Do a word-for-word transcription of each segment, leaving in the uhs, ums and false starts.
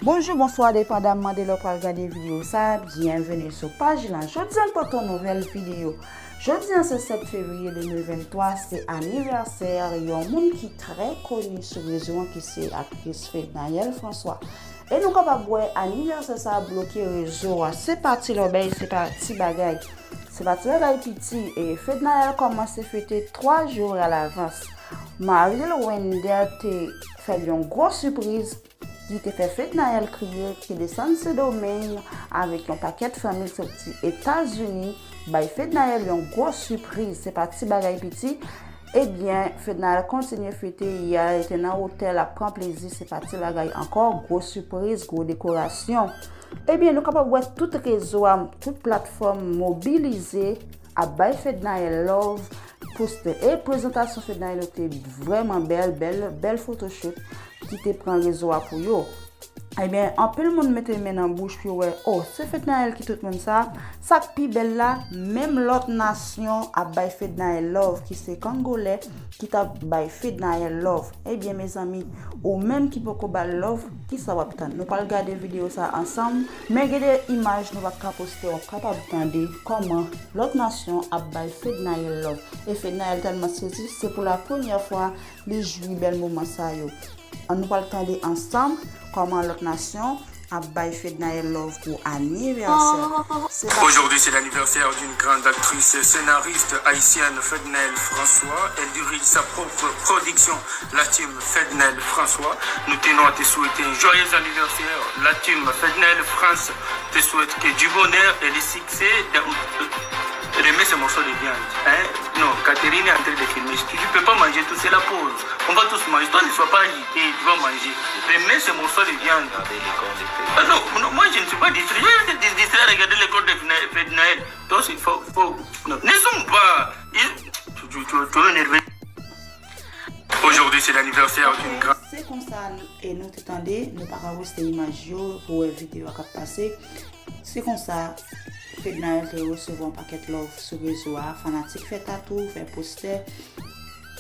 Bonjou, bonswa, depandaman de lè w pral gade videyo sa, byenveni sou paj lan. Jodi a n pote yon nouvèl videyo. Jodi a se sèt fevriye de mil venntwa, se anivèsè yon moun ki trè koni sou rezo an ki se aktris Fednaelle François. E nou kapab wè anivèsè sa bloke rezo a. Se pa ti lòbèy, se pa ti bagay. Se pa ti bagay piti. E Fednaelle kòmanse fete twa jou alavans. Mari l Wendell te fè l yon gwo sipriz. Li te fè Fednaelle kriye, ki desann Sendomeng avèk yon pakèt fanmi l soti Etazini, bay Fednaelle yon gwo sipriz, se pa ti bagay piti. Ebyen, Fednaelle kontinye fete, yè li te nan otèl ap pran plezi, se pa ti bagay ankò, gwo sipriz, gwo dekorasyon. Ebyen, nou kapab wè tout rezo a, tout platfòm mobilize ap bay Fednaelle love, poste e prezantasyon Fednaelle yo te vrèman bèl, bèl, bèl photoshoot ki te pran rezo a pou yo. Ebyen, anpil moun mete men nan bouch pou yo wè, oh, se Fednaelle ki tout moun sa. Sa k pi bèl la, menm lòt nasyon ap bay Fednaelle love, ki se Kongolè, ki t ap bay Fednaelle love. Ebyen, mezanmi, ou menm ki poko ba l love, kisa w ap tann? Nou pral gade videyo sa ansanm, men gen de imaj nou pa t ka poste, w ap kapab tande kòman lòt nasyon ap bay Fednaelle love. E Fednaelle tèlman sezi, se pou la premyè fwa li jwi bèl moman sa yo. Ann nou pral tande ansanm kòman lòt nasyon ap bay Fednaelle love pou anivèsè. Se pa Aujourd'hui, c'est l'anniversaire d'une grande actrice et scénariste haïtienne, Fednaelle François. Elle dirige sa propre production, la team Fednaelle François. Nou te nou te swete joyeux anniversaire, la team Fednaelle France te swete ke du bonheur et le succès. Remets ce morceau de viande, hein? Non, Catherine est en train de filmer. Tu, tu peux pas manger tout, c'est la pause. On va tous manger. Toi, ne sois pas agité, tu vas manger. Remets ce morceau de viande. Regardez l'écran de fête. Ah non, non, moi je ne suis pas distrait. Je vais être dis- distrait à regarder l'écran de Fednaelle. Toi aussi, faut, faut, non, ne sommes pas. Il- Tu, tu, tu, tu vas m'énerver. Aujourd'hui, c'est l'anniversaire d'une grande. Se konsa, e nou te tande, nou pa ka poste imaj yo pou wè videyo a k ap pase. Se konsa, Fednaelle te resevwa yon pakèt love sou rezo a. Fanatik fè tatou, fè postè.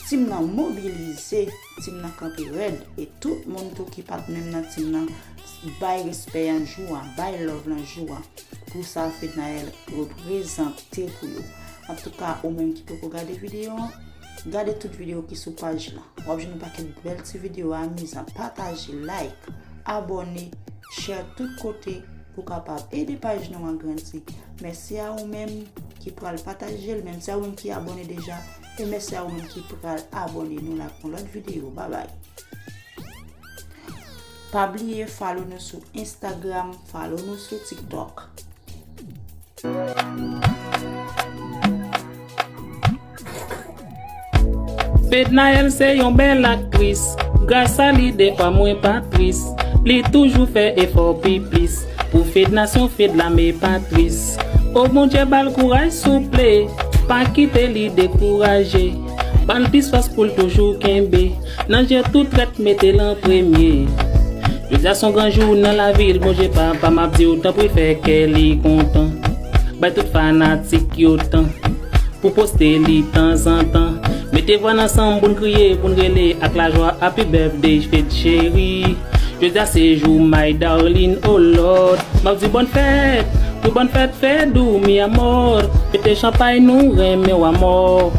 Team nan mobilize, team nan kanpe rèd. E tout moun tou ki pa t menm nan team nan bay respè an jou a, bay love lan jou a. Pou sa, Fednaelle reprezante pou yo. Antouka, ou menm ki poko gade videyo an, gade tout videyo ki sou paj lan. W ap jwenn yon pakèt bèl ti videyo amizan. Pataje, like, abòne, share tout kote pou kapab ede paj nou an grandi. Mèsi a ou menm ki pral pataje l, mèsi a ou menm ki abòne deja, e mèsi a ou menm ki pral abòne. Nou la pou yon lòt videyo. Babay. Pa bliye follow nou sou Instagram, follow nou sou TikTok. Fednaelle se yon bèl aktris. Gras a li, defwa mwen pa tris. Li toujou fè efò pi plis. Pou Fed nasyon, Fed lame patris. O Bondye ba l kouraj souple. Pa kite li dekouraje. Ba l plis fòs pou l toujou kenbe. Nan je tout trèt, mete l an premye. Jodi a s on gran jou nan lavi l, Bondye papa, m ap di w tanpri fè kè li kontan. Bay tout fanatik yo tan pou poste li tanzantan. Mete vwa n ansanm pou n kriye, pou n rele ak lajwa, Happy birthday Fed cheri. Jodi a se jou my darling, oh Lord. M ap di bòn fèt, wi bòn fèt Fedou mi amor. Pete chanpay nou renmen w amò.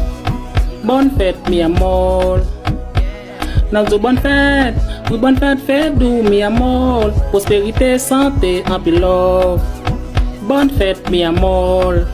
Bòn fèt mi amor. N ap di w bòn fèt, wi bòn fèt Fedou mi amor. Pwosperite, sante, anpil love. Bòn fèt mi amor.